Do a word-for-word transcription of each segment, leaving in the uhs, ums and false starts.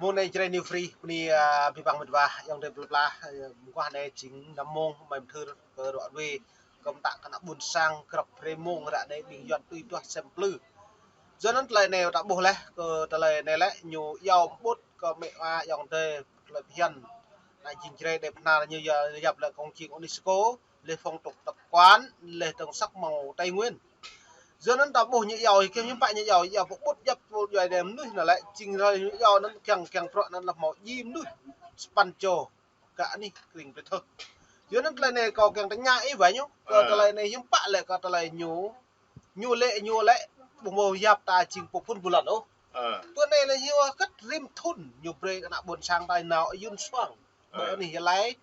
Mông anai Jrai New Free, bơni, a, abih bang met wa, ayŏng adơi plơi pla, a, mơguah anai jing năm mông, mơai mơthưr kơ rŏ rui, kơ mơta kơ ană ƀuôn sang, grăp hrơi mông, ră anai ƀing Yuan tui duah sem plư. Yua anŭn tơlơi anai ta ƀuh laih, kơ tơlơi anai lĕ, ñu iâu pơƀut kơ mĕ wa ayŏng adơi, tơlơi phiăn. Ană jing Jrai đe pơhnar ñu ya, yap lĕ công trình UNESCO, lĕ phong tục tập quán, lĕ tơng sắc màu Tây Nguyên. Yua anŭn ta ƀuh ñu iâu, kiăng hiư̆m pă ñu iâu, iâu pơƀut yap pô djuai đe mơnuih anŭn lĕ, jing hrơi ñu iâu anŭn kiăng, kiăng prŏ anŭn lĕ hmâo djai mơnuih. Spăn čô, kơ anih kring plei thơ. Yua anŭn tơlơi anai kâo kiăng tơña ih wa ñu, kơ tơlơi anai hiư̆m pă lĕ kơ tơlơi ñu, ñu lĕ, ñu lĕ, ƀu hmâo yap ta jing pô phŭn ƀu lŏn ôh. Tui anai lĕ ñu kơt rĭm thŭn, ñu brơi kơ ană ƀuôn sang ta nao ayun suang. Ƀơi anih Gia Lai,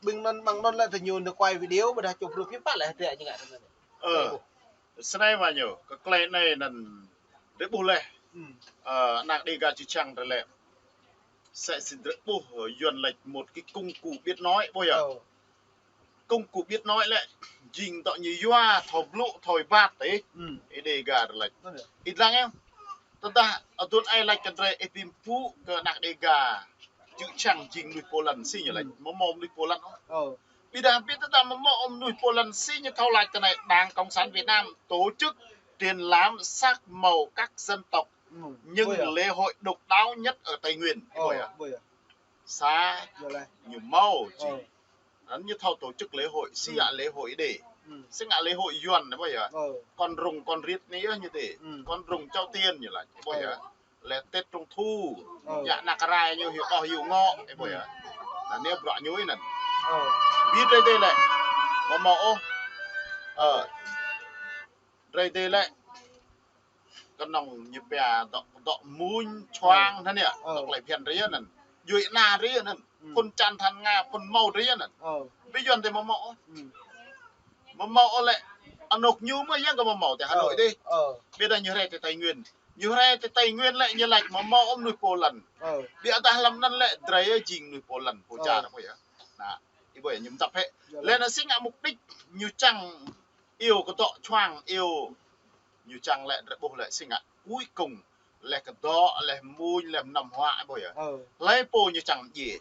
ƀing anŭn, ƀing anŭn lĕ tơ ñu nao quay video, ƀôdah čô brơi phim pă lĕ hơdră ñu ngă tơ anai. Ơ, snei wa ñu, kơ tơlơi anai anŭn, drơi ƀuh laih. Ơ, ană Dega čư̆ čang drơi lĕ. Sĕ si drơi ƀuh, ơ, Yuan laĭ một cái công cụ biết nói, ƀuh yơh. Công cụ biết nói lĕ, jing tŏ ñu yua, thâo blŭ, thâo êbat tê. Ih Dega drơi laĭ. Ih lăng yơh. Tơdah, ơ, tuan ai laĭ kơ drơi, ih pim pŭ kơ ană Dega. Čư̆ čang jing mơnuih pô lăn si ñu laĭ. Mơ̆ mơ̆ mơnuih pô lăn ôh. Ƀiădah ƀiădah mơ̆ mơ̆ mơnuih pô lăn si ñu thâo laĭ tơ anai Đảng Cộng sản Việt Nam tổ chức triển lãm sắc màu các dân tộc, những lễ hội độc đáo nhất ở Tây Nguyên. Ơ, ƀuh yơh. Sa ñu mâo či. Anŭn ñu thâo tổ chức lễ hội, si ngă lễ hội đê. Si ngă lễ hội Yuan, ƀuh yơh. Kon rŭng kon riêt anai yơh ñu đê. Kon rŭng Chao Tiên ñu laĭ, ƀuh yơh. Lĕ Tết Trung thu, yă ană kơ rai ñu hyu ôh hyu ngŏ, ƀuh yơh. Anŭn anai bruă ñu anŭn. Ƀiă drơi đê lĕ. Mơ̆ mơ̆ ôh. Ơ. Drơi đê lĕ. Kơnơ̆ng ñu pia dŏ, dŏ muñ čuang anŭn yơh. Dŏ tơlơi phiăn drơi anŭn. Djuai ană drơi anŭn. Phŭn čan than Nga, phŭn mâo drơi anŭn. Ƀiă Yuan đe mơ̆ mơ̆ ôh. Mơ̆ mơ̆ ôh lĕ. Anŏ ñu mơ̆ yang kơ mơ̆ mơ̆ tơ Hà Nội đê. Ƀiădah ñu rai tơ Tây Nguyên. Ñu rai tơ Tây Nguyên lĕ ñu laĭ mơ̆ mơ̆ ôh mơnuih pô lăn. Ƀiădah lăm anŭn lĕ drơi jing mơnuih pô lăn, pô čar ƀuh yơh. Anai, ih ƀuh yơh ñu mơtăp hĕ. Lĕ anŭn si ngă mục đích ñu čang iâu kơ dŏ čuang iâu. Ñu čang lĕ drơi ƀuh lĕ si ngă cuối cùng lĕ kơ dŏ, lĕ muñ, lĕ mơnăm huă ƀuh yơh. Hlơi pô ñu čang djai.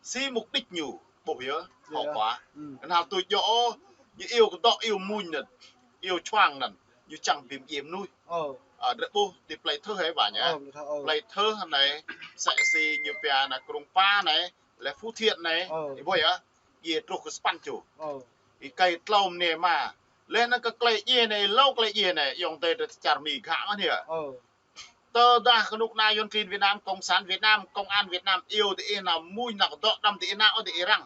Si mục đích ñu ƀuh yơh, hậu quả. Anŭn hă tui djơ̆ ôh, ñu iâu kơ dŏ iâu muñ anŭn, iâu čuang anŭn, ñu čang bim djai mơnuih. Ơ, drơi ƀuh ti plei thơ hĕ ƀă ñu. Plei thơ anai, sĕ si ñu pia anai Krông Pa anai, lĕ Phú Thiện anai, ih ƀuh yơh, djai truh kơ spăn čô. Ih kai tlâo mơnê mă. Lĕ anŭn kơ tơlơi djai anai, hlâo tơlơi djai anai, ayŏng adơi drơi čar Mi gah mơ̆n yơh. Tơdah kơnuk kơna Yuan klin Việt Nam, Cộng sản Việt Nam, Công an Việt Nam, iâu tơ ih nao muñ nao kơ dŏ đăm tơ ih nao ôh tơ ih răng.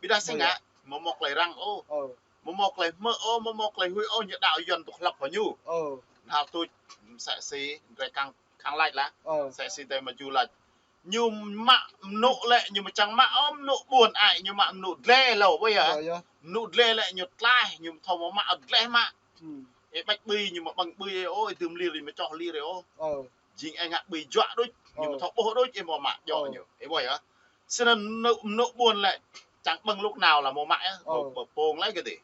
Ƀiădah si ngă, mơ̆ mơ̆ tơlơi răng ôh. Mơ̆ mơ̆ tơlơi hmư̆ ôh, mơ̆ mơ̆ tơlơi huĭ ôh, ñu đaŏ Yuan tŭ hlăp hŏ ñu. Anŭn hă tui, sĕ si, drơi kang, kang laĭ lah. Sĕ si drơi mơ̆ ju laĭ. Ñu mă mơnŭ lĕ, ñu mơ̆ čang mă ôh mơnŭ ƀuôn ai, ñu mă mơnŭ dleh hlâo, ƀuh yơh. Mơnŭ dleh lĕ, ñu tlaih, ñu mơ̆ thâo mă dleh mă. Ih ƀač ƀơi, ñu mơ̆ ƀơ̆ng ƀơi ôh, ih dưm lir, ñu mơ̆ čoh lir ôh. Jing ih ngă ƀơi juă đôč, ñu mơ̆ thâo ƀuh đôč, ih mơ̆ mă djơ̆ ñu. Ih ƀuh yơh. Snăn mơnŭ, mơnŭ ƀuôn lĕ, čang ƀơ̆ng lŭk nao lah mơ̆ mă yơh, ƀơ̆ng, ƀơ̆ng pông lĕ kơ đê.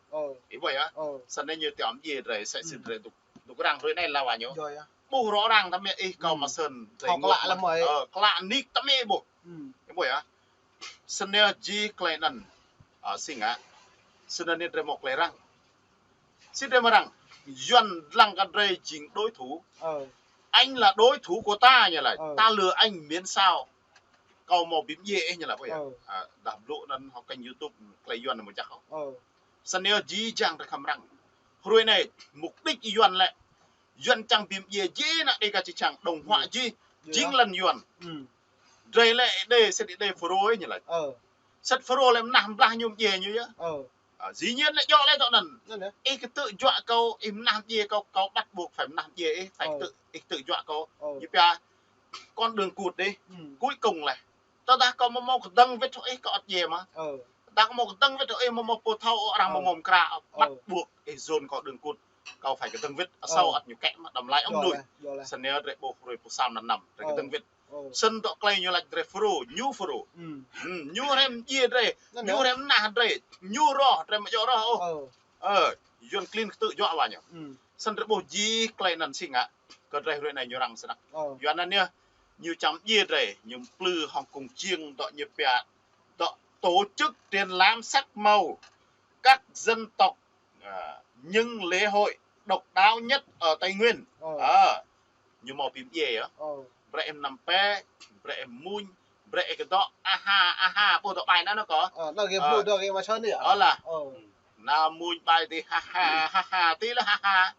Ih ƀuh yơh. Snăn ñu tiŏm djai drơi, sĕ si drơi dŏ, dŏ răng hrơi anai lah wa ñu. Ƀuh rŏ răng tơmĕ ih kâo mă sơ̆n. Ơ, klă nik tơmĕ ƀuh. Ih ƀuh yơh. Snăn jih tơlơi anŭn. Ơ, si ngă. Snăn anai drơi mơ̆ tơlơi răng. Si drơi mơ̆ răng. Yuan lăng kơ drơi jing đối thủ. Anh là đối thủ của ta ñu laĭ. Ta lừa anh miễn sao. Kâo mơ̆ bim djai ih ñu laĭ ƀuh yơh. Ơ, dah blŭ anŭn hŏ kênh YouTube tơlơi Yuan mơ̆ čăk ôh. Snăn jih jang drơi khăm răng. Hrơi anai, mục đích Yuan lĕ. Yuan čang bim djai jih ană Dega čư̆ čang đồng hóa jih. Jing lăn Yuan. Drơi lĕ đe, sĕt đe Fulro ñu laĭ. Sĕt Fulro lĕ mơnah blah ñu djai ñu yơh. Ơ, dĩ nhiên lĕ djơ̆ lĕ dŏ anŭn. Ih kơtư̆ juă kâo, ih mơnah djai kâo, kâo bắt buộc phải mơnah djai ih, phải kơtư̆, ih kơtư̆ juă kâo. Ñu pia con đường cụt đê. Cuối cùng lĕ. Tơdah kâo mơ̆ mâo kơdơ̆ng wĭt hŏ ih kâo ăt djai mă. Tơdah kâo mâo kơdơ̆ng wĭt hŏ ih mơ̆ mâo pô thâo ôh arăng mơ̆ mâo mơkra, bắt buộc ih dŏ kâo đường cụt. Kâo phải kơdơ̆ng wĭt, asâo ăt ñu kĕ mă đăm laĭ ôh mơnuih. Snăn drơi ƀuh hrơi pô sam anăn năm, drơi kơdơ̆ng wĭt. Snăn dŏ tơlơi ñu laĭ drơi Fulro, ñu Fulro. Ñu hrăm djai drơi, ñu hrăm mơnah drơi, ñu roh, drơi mơ̆ djơ̆ roh ôh. Ơ, Yuan klin kơtư̆ juă wa ñu. Snăn drơi ƀuh jih tơlơi anŭn si ngă, kơ drơi hrơi anai ñu răng snăk. Yuan anŭn yơh, Ñu čăm djiê drei, ñu plư hŏng kông čiêng dŏ ñu pia, dŏ tổ chức triển lãm sắc màu các dân tộc, à, những lễ hội độc đáo nhất ở Tây Nguyên. Ơ. Ơ, ñu mâo pim djiê yơh. Ơ. Brei em năm pé, brei em muñ, brei em kơ dŏ, aha, aha, ƀuh dŏ bai anăn kơ. Ơ, anăn gih ƀuh dŏ gih mă sơnăn yơh. Ơ lah. Ơ. Nao muñ bai ti ha ha, ha ha, ti lah ha ha.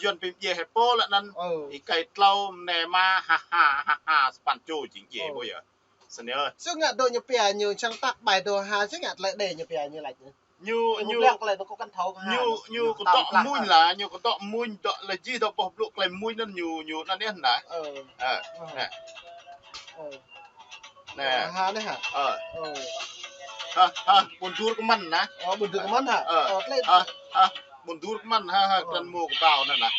Yuăn pim djiê hĕ pô lah anăn. Ơ. Ih kơi tlâo mơnê ma ha ha, ha ha, sa păn čô jing djiê ƀuh yơh. Snăn yơh. Sơ ngă dŏ ñu pia ñu čang tak bai dŏ ha, sơ ngă tơlơi đe ñu pia ñu lač. Ñu, ñu, ñu, kơ dŏ muñ lah, ñu kơ dŏ muñ, dŏ lĕ jih dŏ boh blŭ tơlơi muñ anăn ñu, ñu anăn yơh anăn. Ơ. Ơ, ơ. Anăn. Ơ. Anăn. Ha, anei ha. Ơ. Ơ. Ha, ha, ƀuôn Dur kơ mơ̆n anăn. Ơ, ƀuôn Dur kơ mơ̆n ha. Ơ. Ơ, tơlơi ha, ha, ƀuôn Dur kơ mơ̆n ha, ha, ơ, krăn mô kơ ƀâo anăn anăn.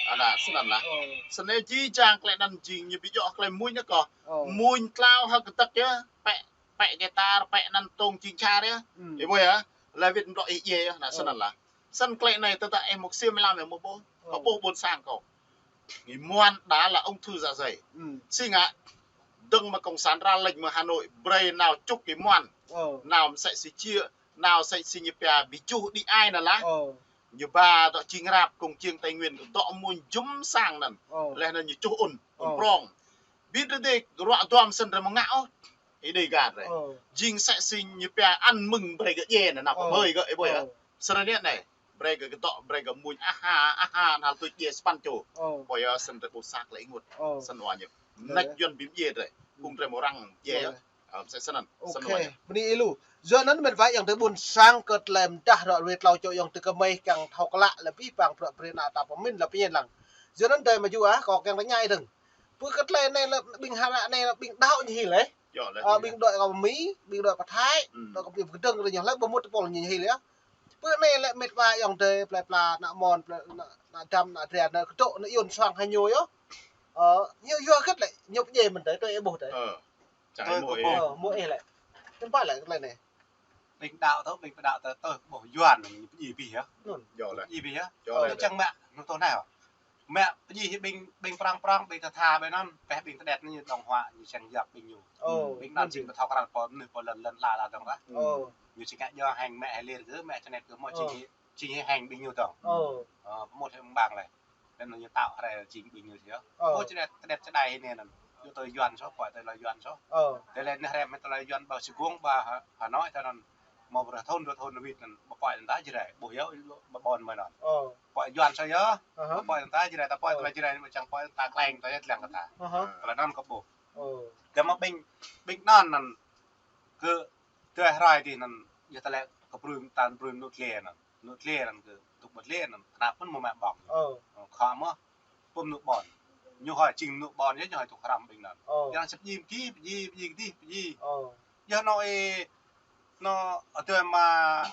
Ơ. Anăn, snăn anăn. Ơ. Snăn jih jang tơlơi anăn jing ñu ƀu djơ̆ tơlơi muñ anăn kơ. Ơ. Muñ tlâo ha kơtăk yơh, pĕ, pĕ guitar, pĕ anăn tông čing čar yơh. Ih ƀuh yơh, lĕ wĭt mdrŏ ih djiê yơh, anăn snăn lah. Snăn tơlơi anei tơdah ih mŭk ksiêm ih lăm ih mŭk ƀuh. Kơ ƀuh ƀuôn sang kâo. Ih muăn đa là ung thư dạ dày. Sĭt ngă, dơ̆ng mơ̆ng cộng sản ra lĕ mơ̆ng Hà Nội, brei nao čŭk ih muăn. Nao msĕ si čiă, nao msĕ si ñu pia ƀu čuh đĭ ai anăn lah. Ñu ba dŏ čing rap kông čiêng Tây Nguyên, dŏ muñ jum sang anăn. Leh anăn ñu čuh ŭn, ŭn prong. Ƀiă drei dê ruă duam snăn drei mơ̆ng ngă ôh. Ih đei gah drei. Jing msĕ si ñu pia ăn mừng brei gơ̆ djiê anăn, nao pơmơi gơ̆, ih ƀuh yơh. Snăn anei, brei gơ̆ kơ dŏ, brei gơ̆ muñ, aha, aha, anăn tuč djiê sa păn čô. Ƀuh yơh, snăn drei ƀuh sa tơlơi ênguôt. Snăn wa ñu. Nač Yuăn pim djiê drei. Kông drei mơ̆ng arăng djiê yơh. Ơ, msĕ snăn, snăn wa ñu. Bơni ih lu. Yua anăn mĕt wa ayŏng adei ƀuôn sang kơ tơlơi mdah ră ruai tlâo čô ayŏng adei kơ mơi kiăng thâo klă lĕ abih bang bruă brơi ană ta pơmĭn lĕ pơñen lăng. Yua anăn dơi mă yua ah, kâo kiăng tơña ih dơ̆ng. Pơ kơ tơlơi anei lĕ ƀing hơnăl anei lĕ ƀing đaŏ ñu hil leh. Ơ, ƀing đuaĭ kơ Mi, ƀing đuaĭ kơ Thái, đuaĭ kơ ƀing kơdơ̆ng ră ñu lĕ ƀu mŭt tơpul ñu hil yơh. Pơ anei lĕ mĕt wa ayŏng adei plei pla ană mon, plei ană, ană dăm, ană dra, ană kơdŏ, ană Yuăn suang hăng ñu yơh. Ơ, ñu yua hơget lĕ, ñu pơdjai mơ̆n adei, tui ih ƀuh adei. Ơ, čang ih mŭk ih. Ơ, mŭk ih lĕ. Tơmpă lĕ kơ tơlơi anei. Ƀing đaŏ tơ, ƀing pơđaŏ tơ, tơ ƀuh Yuăn, ñu pơdjai abih yơh. Anŭn. Yơh lĕ. Pơdjai abih yơh. Yơh lĕ. Čang mă, anŭn tơ anei. Mă pơdjai hĭ ƀing, ƀing prong prong, ƀing tha tha ƀing anŭn, pĕ ƀing tơđet anŭn ñu dŏng huă, ñu čang yap ƀing ñu. Ơ, ƀing anŭn jing pơthâo krăn pô mơnuih pô lŏn lŏn la la dŏng lah. Ơ. Ñu či ngă yơh hăng mă hơlir kơ, mă čơnet kơ, mă či ngă Či ngă hăng ƀing ñu dŏng. Ơ. Ơ, pơmŭt hĭ ƀăng lĕ. Anŭn ñu tao hrơi či ƀing ñu yơh. Ơ. Ơ, čơđai, tơđet čơđai hĭ anei anŭn. Yua tơlơi Yuăn soh, pơhiăp tơlơi Yuăn soh. Ơ. Tơlơi anai hrăm tơlơi Yuăn ƀơi Sài Gòn, ƀơi Hà, Hà Nội anŭn. Mâo bruă thŭn, dua thŭn wĭt anŭn, ƀu pơhiăp tơlơi Jrai, ƀuh yơh, ƀơi ƀôn mơi anŭn. Ơ. Pơhiăp Yuăn soh yơh. Ƀu pơhiăp tơlơi Jrai, ta pơhiăp tơlơi Jrai, ƀu čang pơhiăp tơlơi kleng, tơlơi lăng kơ ta. Tơlơi anŭn kơ ƀuh. Ơ. Kơ mă ƀing, ƀing anŭn anŭn, kơ tơlơi hrơi dih anŭn, yua tơlơi kơ brui, ta brui mơnŭ tơlơi anŭn. Mơnŭ tơlơi anŭn kơ, tŭk ƀơi tơlơi anŭn, kơnăp mơ̆n mơ̆ mă ƀơ̆ng. Ơ. Ơ, khă mơ̆, pơ mơnŭ ƀôn. Ñu hơi čing mơnŭ ƀôn yơh, ñu hơi tŭk hrăm ƀing anŭn. Ơ. Yua anŭn sĭt pơdjai, pơdjai, pơdjai, pơdjai. Ơ. Yua anŭn ih, anŭn, adơi mă,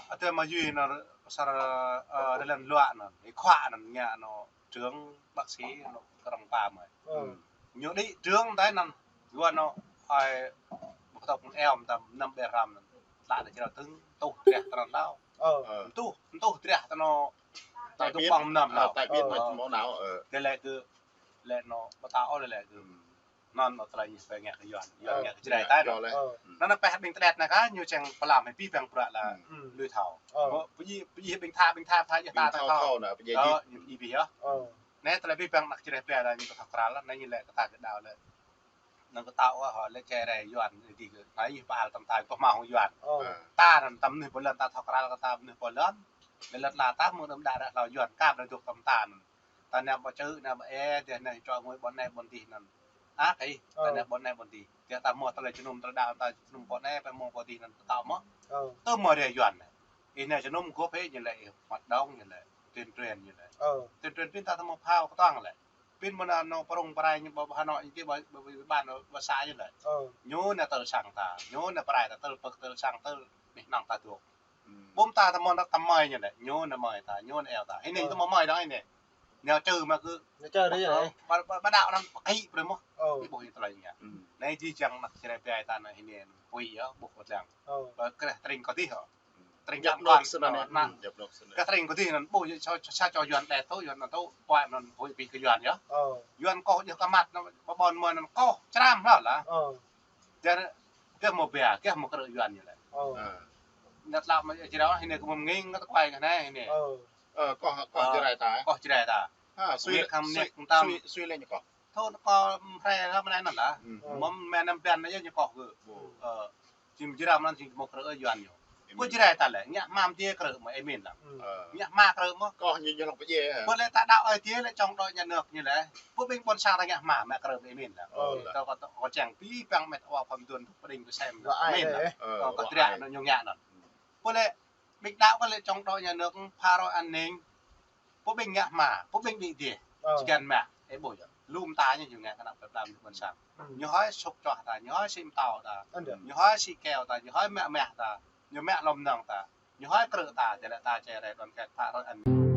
adơi mă yui anŭn, sar, ơ, rơlen luă anŭn, ih khua anŭn, ngă anŭn, trưởng bác sĩ anŭn, kơ rŏng pa mơi. Ơ. Ñu đĭ trưởng adai anŭn, yua anŭn, ai, ƀu kơtŏk anŭn eo, mơtam năm ƀe hrăm anŭn. Tla anŭn črâo tơ̆ng, tuh, triah tơnăn đaŏ. Ơ. Ơ. Tuh, tuh, triah tơnăn, ta tuh ƀơ̆ng mơnam đaŏ. Ơ, tai ƀiă mă mâo nao, ơ. Tơlơi kơ, lĕ anŭn, ƀu tao ôh lĕ kơ. Anŭn anŭn tơlơi ñu pơhiăp ngă kơ Yuăn, Yuăn ngă kơ Jrai ta anŭn. Anŭn pơhiăp ƀing tơđet anai kơ, ñu čang pơlam hĭ abih bang bruă lĕ lui thâo. Ơ. Pơdjai, pơdjai ƀing tha, ƀing tha, tha, tha, ta thâo. Ơ, ñu pơdjai abih yơh. Ơ. Anai tơlơi abih bang ană Jrai pia lĕ ñu ƀu thâo krăn lĕ, anai ñu lĕ kơ ta kơ đaŏ lĕ. Anŭn kơ ta ôh, hŏ, lĕ čai rai Yuăn, dih kơ, anai ñu pơhiăp tơm ta, kơ mă hŏng Yuăn. Ơ. Ta anŭn tơm mơnuih pô lŏn ta thâo krăn kơ ta mơnuih pô lŏn. Lĕ lŏn la ta mơ̆ anŭn đa đa hlâo Yuăn, kơ ƀing dŏ tơm ta anŭn. Ta nao ƀơi čư̆, nao ƀơi ê, dih nao čuă ngui ƀôn anai ƀôn dih anŭn. Ă, kơ ih, ta nao ƀôn anai ƀôn dih. Dih ta mâo tơlơi jơnum, tơlơi đaŏ, ta jơnum ƀôn anai, pơ mơ̆ng ƀôn dih anŭn, ta mâo. Ơ. Tơ mâo rai Yuăn anai. Ih nao jơnum gŏp hĭ ñu lĕ, ih mă dŏng ñu lĕ, tuyên truyền ñu lĕ. Ơ. Tuyên truyền pin ta tơ mâo phao kơtuang lĕ. Pin mơ̆n anŭn prong prai ñu ƀơi Hà Nội ñu či ƀơi, ƀơi, ƀơi bản, ƀơi xã ñu lĕ. Ơ. Ñu nao tơl sang ta, ñu nao prai ta tơl pơ̆k tơl sang tơl, nih năng ta dŏ. Ƀôm ta tơ mơ̆n ta mơi ñu lĕ, ñu nao mơi ta, ñu nao eo ta. Hĭ anai tơ mâo mơi dŏng hĭ anai. Nao čư̆ mă kơ. Nao čư̆ rai anai. Ƀa, ƀa, ƀa đaŏ anŭn pơkĭ brơi mơ̆. Ơ. Ih ƀuh ñu tơlơi ngă. Anai jih jang ană Jrai pia ta anŭn hĭ anai, pui yơh, ƀuh kơtlang. Ơ. Ƀơi kreh tring kơ dih hŏ. Tring Djăp kăn Nôk kăn sơnăn anŭn, anŭn. Djăp Nôk sơnăn. Kơ tring kơ tih anŭn ƀuh sa, sa, sa čô Yuan đe tŭ, Yuan anŭn tŭ, puai anŭn huĭ ƀing kơ Yuan yơh. Ơ. Yuan kôh djơ̆ kơ măt anŭn, ƀơƀon mơ̆n anŭn kôh, čram hloh lah. Ơ. Djơ̆, djơ̆ mơ̆ bia, djơ̆ mơ̆ krư̆ Yuan ñu lĕ. Ơ. Ơ. Ñu tơlơi mơ̆ Jrai, hĭ anai kơ mơ̆ng nging, kơ tơkuai kơ anai, hĭ anai. Ơ. Ơ, kôh, kôh Jrai ta, ơ? Kôh Jrai ta. Ha, sui lĕ, sui, sui lĕ ñu kôh. Thâo anŭn kâo hrơi hă mơnai anŭn lah. Mơ̆ mơnai năm blan anai yơh ñu kôh kơ. Ơ, jing Jrai mơnai jing mơ̆ krư̆ Yuan ñu. Pô Jrai ta lĕ, ngă hmua mơ̆ djai krư̆ mơ̆ ih mĭn lah. Ngă hmua krư̆ mơ̆. Kôh ñu ñu lŏk pơdjai. Pô lĕ ta đaŏ Ơi Adai lĕ čong đôč nhà nước ñu lĕ. Pô ƀing ƀôn sang ta ngă hmua mă krư̆ mơ̆ ih mĭn lah. Ơ, lah. Kâo, kâo, kâo čang pi păng met wa pham dun pơđing pơsem. Ơ, mĭn lah. Ơ, kâo, kâo wa triă ai. Anŭn ñu ngă anŭn. Pô lĕ ƀing đaŏ kơ lĕ čong đôč nhà nước phara an ninh. Pô ƀing ngă hmua, pô ƀing đĭ dih. Ơ. Či găn mă, ih ƀuh yơh. Lŏm ta ñu, ñu ngă kơ ană plei pla ƀôn sang. Ñu hơi suk čuah ta, ñu hơi sĭ mơtâo ta. Ñu hơi sĭ keo ta, ñu hơi mă mah ta. Ñu mă lŏm nong ta. Ñu hơi krư̆ ta, jing lĕ ta čơrai đoàn kết phara an ninh.